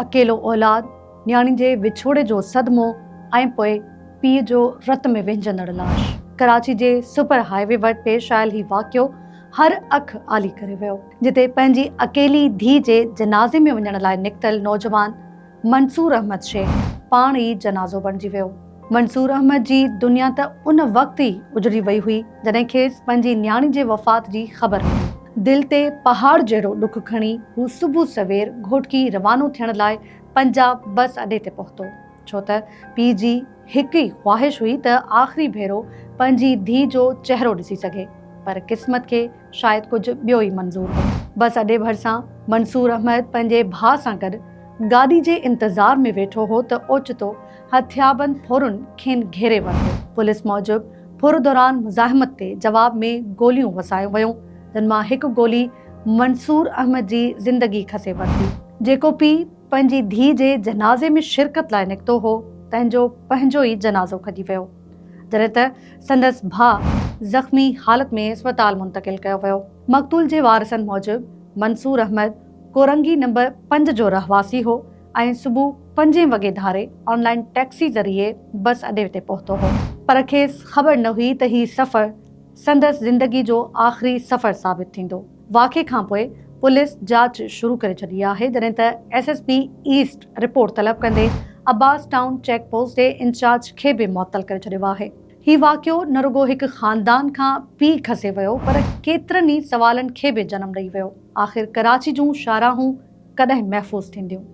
اڪيلو اولاد، نياڻي جي وڇوڙي جو صدمو ۽ پوء پيء جو رت ۾ وهنجندڙ لاش. ڪراچي جي سپر هاء وي وٽ پيش آيل هي واقعو هر اک آلي ڪري ويو، جتي پنهنجي اڪيلي ڌيء جي جنازي ۾ وڃڻ لاء نڪتل نوجوان منصور احمد شيخ پاڻ ئي جنازو بڻجي ويو. منصور احمد جي دنيا ته ان وقت ئي اجڙي وئي هئي، جڏهن کيس پنهنجي نياڻي جي وفات جي خبر ملي. دل تي پهاڙ جهڙو ڏک کڻي هو صبح سوير گهوٽڪي روانو ٿيڻ لاء پنجاب بس اڏي تي پهتو، ڇو ته پيء جي هڪ ئي خواهش هئي ته آخري ڀيرو پنهنجي ڌيء جو چهرو ڏسي سگهي، پر قسمت کي شايد ڪجهه ٻيو ئي منظور هو. بس اڏي ڀرسان منصور احمد پنهنجي ڀاء سان گڏ گاڏي جي انتظار ۾ ويٺو هو ته اوچتو هٿيابند ڦورن کين گهيري ورتو. پوليس موجب ڦر دوران مزاحمت تي جواب ۾ گوليون وسايون ويون، جن مان هڪ گولي منصور احمد جي زندگي کسي ورتي. جيڪو پيء پنهنجي ڌيء جي جنازي ۾ شرڪت لاء نڪتو هو، تنهن جو پنهنجو ئي جنازو کڄي ويو، جڏهن ته سندس ڀاء زخمي حالت ۾ اسپتال منتقل ڪيو ويو. مقتول جي وارثن موجب منصور احمد ڪورنگي نمبر پنج جو رهواسي هو ۽ صبح پنجين وڳي ڌاري آن لائين ٽيڪسي ذريعي بس اڏي تي پهتو هو، پر کيس خبر نه هئي ته هي سفر سندس زندگي جو آخري سفر ثابت ٿيندو. واقعي کانپوء پوليس جاچ شروع ڪري ڇڏي آهي، جڏهن ته S S P east report طلب ڪندي عباس ٽائون چيڪ پوسٽ جي انچارج کي به معطل ڪري ڇڏيو آهي. هي واقعو نه رڳو هڪ خاندان کان پيء کسي ويو، پر ڪيترن ئي سوالن کي به جنم ڏئي ويو. آخر ڪراچي جون شاهراهون ڪڏهن محفوظ ٿينديون؟